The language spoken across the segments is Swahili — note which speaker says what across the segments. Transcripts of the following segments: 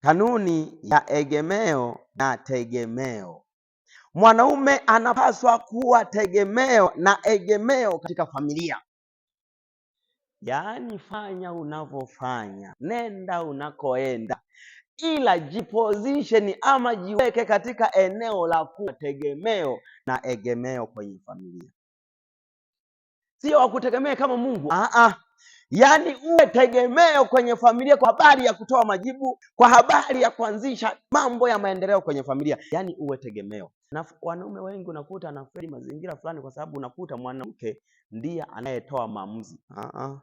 Speaker 1: Kanuni ya egemeo na tegemeo. Mwanaume anapaswa kuwa tegemeo na egemeo katika familia. Yaani, fanya unavyofanya, nenda unakoenda, ila jiposition ama jiweke katika eneo la kuwa tegemeo na egemeo kwenye familia. Sio wakutegemee kama Mungu. Ah, yaani uwe tegemeo kwenye familia kwa habari ya kutoa majibu, kwa habari ya kuanzisha mambo ya maendeleo kwenye familia, yaani uwe tegemeo. Na wanaume wengi unakuta anafeli mazingira fulani, kwa sababu unakuta mwanamke ndiye anayetoa maamuzi. Ah.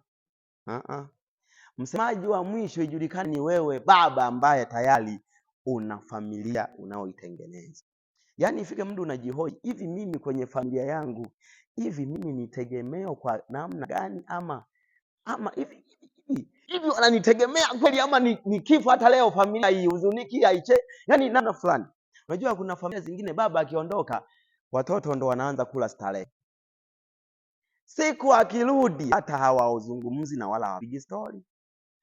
Speaker 1: Msemaji wa mwisho ijulikane ni wewe baba, ambaye tayari una familia unaoitengeneza. Yaani ifike muda unajihoji, hivi mimi kwenye familia yangu, hivi mimi ni tegemeo kwa namna gani? Ama hivi wananitegemea kweli, ama ni kifo hata leo familia haihuzuniki haiche, yaani namna fulani. Unajua kuna familia zingine baba akiondoka, watoto ndo wanaanza kula starehe. Siku akirudi hata hawazungumzi na wala hawapigi stori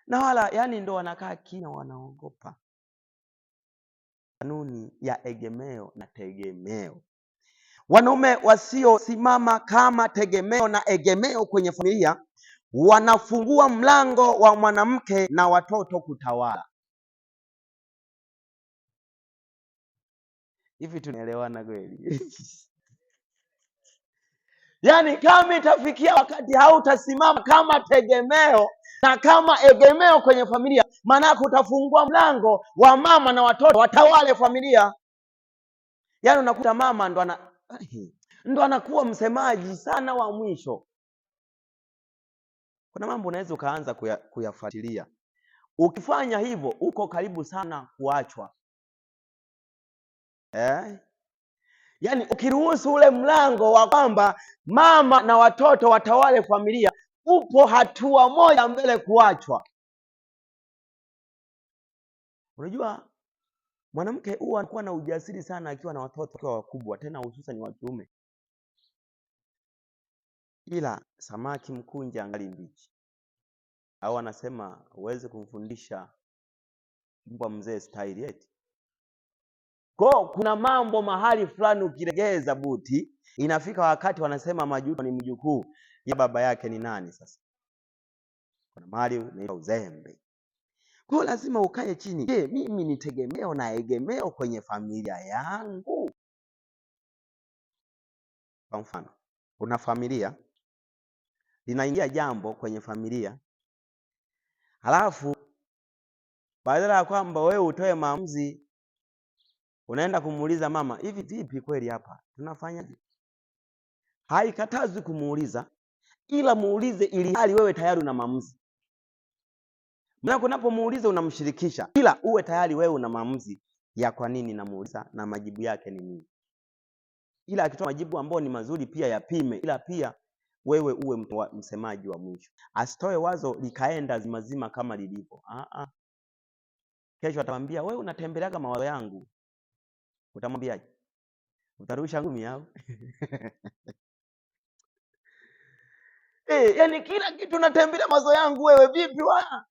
Speaker 1: na wala, yani ndo wanakaa kimya, wanaogopa. Kanuni ya egemeo na tegemeo. Wanaume wasiosimama kama tegemeo na egemeo kwenye familia wanafungua mlango wa mwanamke na watoto kutawala. Hivi tunaelewana kweli? Yaani, kama itafikia wakati hautasimama kama tegemeo na kama egemeo kwenye familia, maanake utafungua mlango wa mama na watoto watawale familia. Yaani unakuta mama ndo anakuwa msemaji sana wa mwisho. Kuna mambo unaweza ukaanza kuyafuatilia. Ukifanya hivyo uko karibu sana kuachwa. Yaani ukiruhusu ule mlango wa kwamba mama na watoto watawale familia, upo hatua moja mbele kuachwa. Unajua mwanamke huwa anakuwa na ujasiri sana akiwa na watoto wakiwa wakubwa, tena hususan wa kiume. Ila samaki mkunje angali mbichi, au anasema huwezi kumfundisha mbwa mzee staili eti. Kwa kuna mambo mahali fulani ukilegeza buti, inafika wakati wanasema majuto ni mjukuu ya baba yake ni nani sasa. Kuna mahali unaitwa uzembe. Kwa hiyo lazima ukae chini. Je, mimi ni tegemeo na egemeo kwenye familia yangu? Kwa mfano, una familia, linaingia jambo kwenye familia, halafu badala ya kwamba wewe utoe maamuzi, unaenda kumuuliza mama, hivi vipi kweli hapa tunafanyaje? Haikatazwi kumuuliza, ila muulize ili hali wewe tayari una maamuzi. Maana unapomuuliza unamshirikisha, ila uwe tayari wewe una maamuzi ya kwa nini namuuliza na majibu yake ni nini. Ila akitoa majibu ambayo ni mazuri pia yapime, ila pia wewe uwe msemaji wa mwisho. Asitoe wazo likaenda zimazima kama lilivyo. Kesho atamwambia wewe unatembeleaga mawazo yangu. Utamwambiaje? Utarusha ngumi au? Yani kila kitu unatembelea mawazo yangu wewe vipi wa?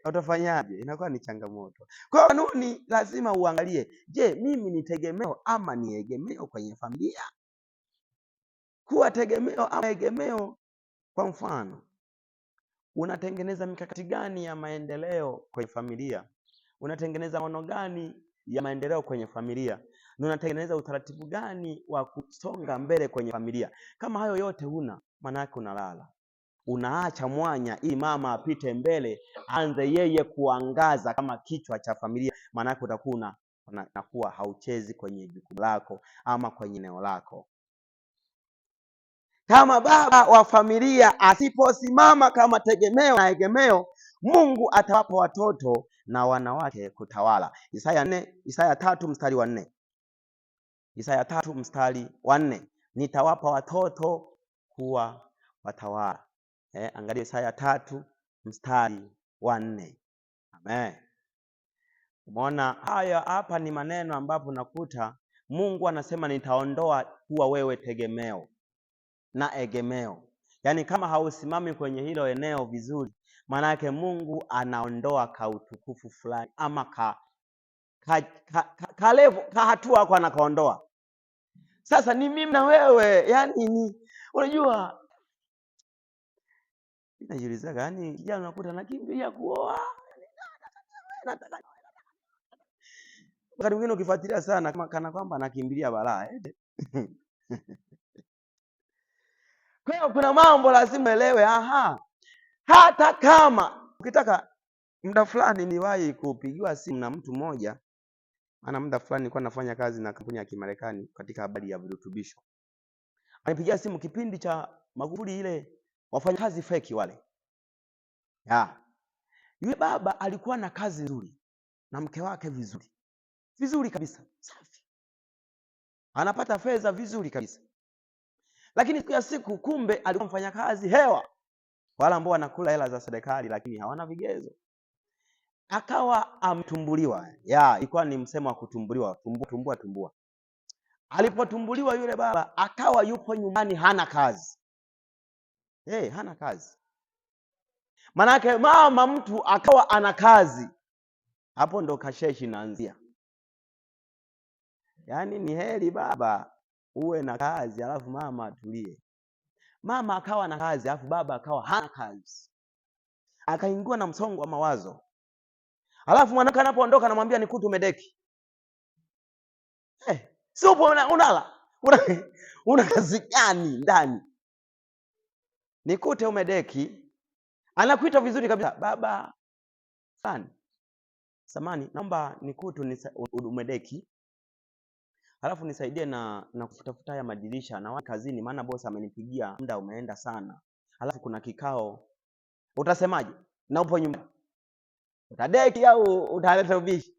Speaker 1: Utafanyaje? Inakuwa ni changamoto. Kwa hiyo kanuni lazima uangalie, je, mimi ni tegemeo ama ni egemeo kwenye familia? Kuwa tegemeo ama egemeo. Kwa mfano, unatengeneza mikakati gani ya maendeleo kwenye familia? Unatengeneza maono gani ya maendeleo kwenye familia? Na unatengeneza utaratibu gani wa kusonga mbele kwenye familia? Kama hayo yote huna, maana yake unalala. Unaacha mwanya ili mama apite mbele, aanze yeye kuangaza kama kichwa cha familia. Maana yake utakuwa unakuwa hauchezi kwenye jukumu lako ama kwenye eneo lako. Kama baba wa familia asiposimama kama tegemeo na egemeo, Mungu atawapa watoto na wanawake kutawala. Isaya 3 mstari wa 4. Isaya 3 mstari wa 4. Nitawapa watoto kuwa watawala. Angalia Isaya 3 mstari wa 4. Amen. Umeona haya hapa ni maneno ambapo nakuta Mungu anasema nitaondoa kuwa wewe tegemeo na egemeo. Yaani kama hausimami kwenye hilo eneo vizuri, maana yake Mungu anaondoa kautukufu fulani ama ka level, ka hatua yako anakaondoa. Sasa ni mimi na wewe, yani ni unajua najiulizaga, yani kijana unakuta anakimbilia kuoa, nataka wakati mwingine ukifuatilia sana kama kana kwamba anakimbilia balaa. Kwa hiyo kuna mambo lazima uelewe. Aha, hata kama ukitaka muda fulani niliwahi kupigiwa simu na mtu mmoja, maana muda fulani nilikuwa nafanya kazi na kampuni ya Kimarekani katika habari ya virutubisho. Alipigia simu kipindi cha Magufuli ile, wafanyakazi feki wale. Ya. Yule baba alikuwa na kazi nzuri na mke wake vizuri. Vizuri kabisa, safi. Anapata fedha vizuri kabisa. Lakini siku ya siku kumbe alikuwa mfanyakazi hewa. Wale ambao wanakula hela za serikali lakini hawana vigezo. Akawa ametumbuliwa. Ya, ilikuwa ni msemo wa kutumbuliwa, tumbua, tumbua, tumbua. Alipotumbuliwa yule baba akawa yupo nyumbani hana kazi. Hey, hana kazi. Manake mama mtu akawa ana kazi. Hapo ndo kasheshi inaanzia. Yaani ni heri baba uwe na kazi alafu mama atulie. Mama akawa na kazi alafu baba akawa hana kazi. Akaingiwa na msongo wa mawazo. Alafu mwanamke anapoondoka anamwambia nikute umedeki. Si upo unala. Una kazi gani ndani? Nikute umedeki. Anakuita vizuri kabisa. Baba fulani. Samani, naomba nikute umedeki. Alafu nisaidie na kufutafuta haya madirisha na kazini, maana boss amenipigia muda umeenda sana. Alafu kuna kikao. Utasemaje? Na upo nyumbani. Utadeki au utaleta ubishi?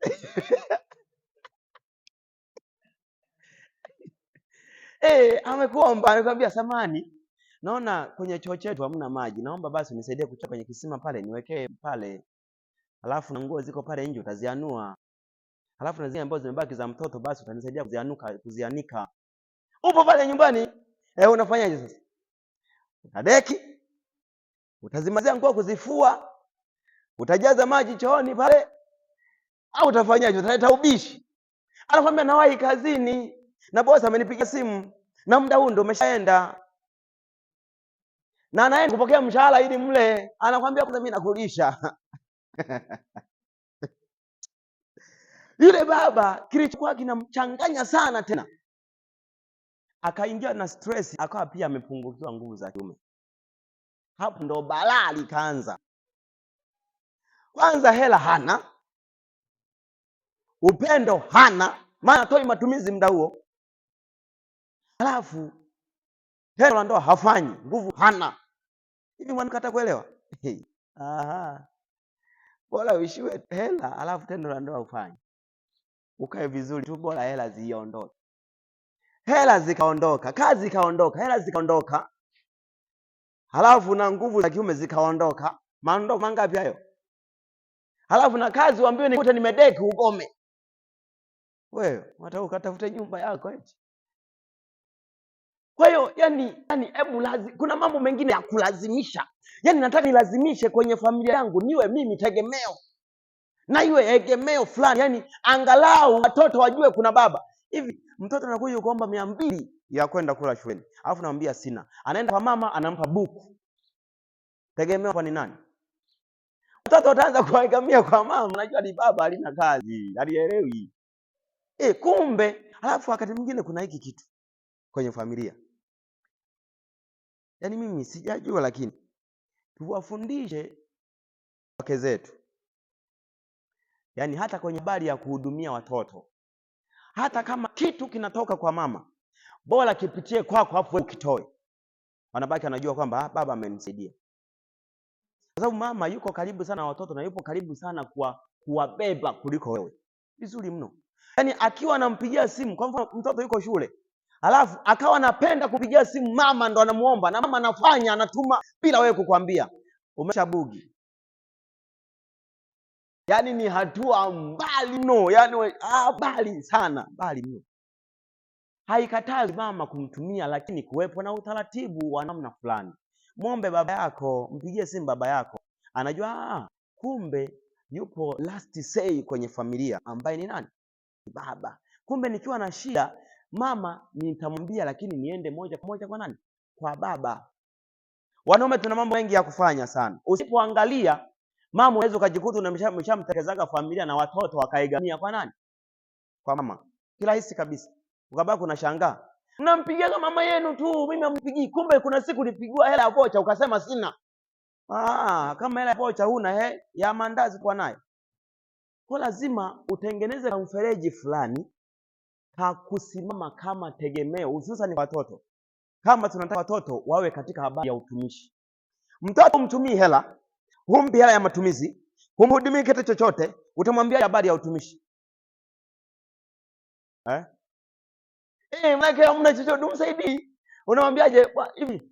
Speaker 1: Amekuomba, amekwambia samani, naona kwenye choo chetu hamna maji. Naomba basi unisaidie kuchota kwenye kisima pale, niwekee pale. Alafu na nguo ziko pale nje utazianua. Alafu na zile ambazo zimebaki za mtoto basi utanisaidia kuzianika. Upo pale nyumbani. Unafanyaje sasa? Utadeki? Utazimalizia nguo kuzifua? Utajaza maji chooni pale? Au utafanyaje? Utaleta ubishi. Anakuambia nawahi kazini na boss amenipigia simu na muda huu ndio umeshaenda. Na anaenda kupokea mshahara ili mle. Anakuambia kwanza mimi nakulisha. Yule baba kilichokuwa kinamchanganya sana tena, akaingia na stress, akawa pia amepungukiwa nguvu za kiume. Hapo ndo balaa likaanza. Kwanza hela hana, upendo hana, maana hatoi matumizi muda huo. Alafu tendo la ndoa hafanyi, nguvu hana. Hivi mwanamke atakuelewa? Aha. Bora uishiwe hela alafu tendo la ndoa ufanye. Ukae vizuri tu, bora hela ziondoke. Hela zikaondoka, kazi ikaondoka, hela zikaondoka. Halafu na nguvu za kiume zikaondoka. Maondoko mangapi hayo? Halafu na kazi uambiwe nikute nimedeki ugome. Wewe unataka ukatafute nyumba yako eti. Kwa hiyo yani hebu kuna mambo mengine ya kulazimisha. Yaani nataka nilazimishe kwenye familia yangu niwe mimi tegemeo. Na iwe egemeo fulani, yani angalau watoto wajue kuna baba. Hivi mtoto anakuja kuomba 200 ya kwenda kula shuleni. Alafu namwambia sina. Anaenda kwa mama anampa buku. Tegemeo hapa ni nani? Watoto wataanza kuangamia kwa mama, anajua ni baba alina kazi, alielewi. Kumbe alafu wakati mwingine kuna hiki kitu kwenye familia. Yaani mimi sijajua, lakini tuwafundishe wake zetu. Yaani hata kwenye habari ya kuhudumia watoto, hata kama kitu kinatoka kwa mama, bora kipitie kwako hapo wewe ukitoe. Wanabaki wanajua kwamba baba amenisaidia. Kwa sababu mama yuko karibu sana na watoto na yupo karibu sana kuwabeba kuliko wewe. Vizuri mno. Yaani akiwa anampigia simu, kwa mfano mtoto yuko shule, alafu akawa anapenda kupigia simu mama ndo anamuomba, na mama anafanya, anatuma bila wewe kukwambia. Umeshabugi. Yaani ni hatua mbali mno, yaani mbali sana, mbali mno. Haikatazi mama kumtumia, lakini kuwepo na utaratibu wa namna fulani. Mwombe baba yako, mpigie simu baba yako, anajua kumbe yupo last say kwenye familia ambaye ni nani? Baba. Kumbe nikiwa na shida mama nitamwambia, lakini niende moja kwa moja kwa nani? Kwa baba. Wanaume tuna mambo mengi ya kufanya sana. Usipoangalia mama, unaweza ukajikuta umeshamtekezaga familia na watoto wakaigamia kwa nani? Kwa mama. Kirahisi kabisa. Ukabaki unashangaa, mnampigiaga mama yenu tu, mimi ampigii. Kumbe kuna siku ulipigiwa hela ya vocha ukasema sina. Kama hela ya vocha huna, ya mandazi kwa nayo. Kwa lazima utengeneze mfereji fulani ka kusimama kama tegemeo, hususan kwa watoto. Kama tunataka watoto wawe katika habari ya utumishi. Mtoto humtumii hela, humpi hela ya matumizi, humhudumii kitu chochote, utamwambia habari ya utumishi eh? Maana hamna chochote umsaidii. Unamwambiaje hivi?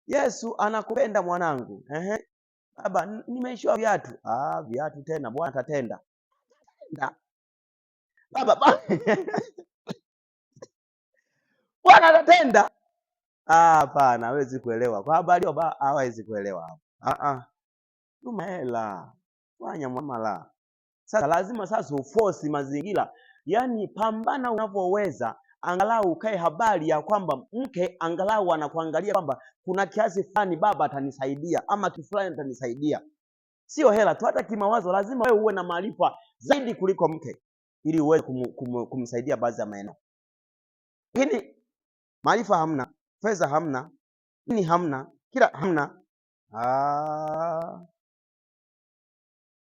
Speaker 1: Yesu anakupenda mwanangu. Ehe. Baba, nimeishiwa viatu. Ah, viatu tena Bwana atatenda. Baba, Bwana atatenda. Ah, hapana, hawezi kuelewa. Kwa habari hiyo hawezi kuelewa hapo. Ah ah. Tuma hela. Fanya muamala. Sasa lazima sasa uforce mazingira. Yaani pambana unavyoweza, angalau ukae habari ya kwamba mke angalau anakuangalia kwamba kuna kiasi fulani baba atanisaidia ama kitu fulani atanisaidia. Sio hela tu, hata kimawazo lazima wewe uwe na maarifa zaidi kuliko mke ili uweze kumsaidia baadhi ya maeneo. Lakini maarifa hamna, fedha hamna, nini hamna, kila hamna.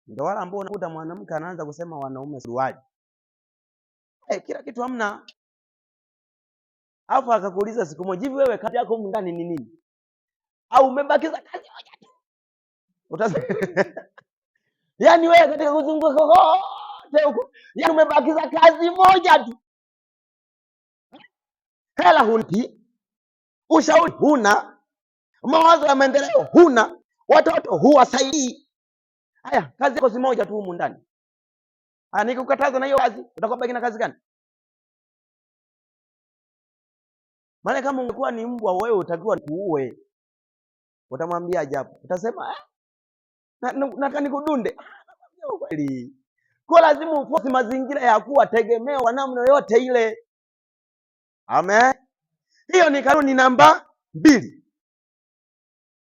Speaker 1: Ndio wale ambao unakuta mwanamke anaanza kusema wanaume suruali. Kila kitu hamna. Alafu akakuuliza siku moja, hivi wewe kazi yako humu ndani ni nini? Au umebakiza kazi moja tu? Yaani wewe katika kuzunguka kote huko, yaani umebakiza kazi moja tu. Hela hunipi, ushauri huna, mawazo ya maendeleo huna, watoto huwasaidii. Haya, kazi yako si moja tu humu ndani. Haya, nikikukataza na hiyo kazi, utakuwa baki na kazi gani? Maana kama ungekuwa ni mbwa wewe utakiwa kuue. Utamwambia ajabu. Utasema nataka nikudunde. Nakwambia ukweli. Kwa lazima uforce mazingira ya kuwa tegemeo kwa namna yoyote ile. Amen. Hiyo ni kanuni namba 2.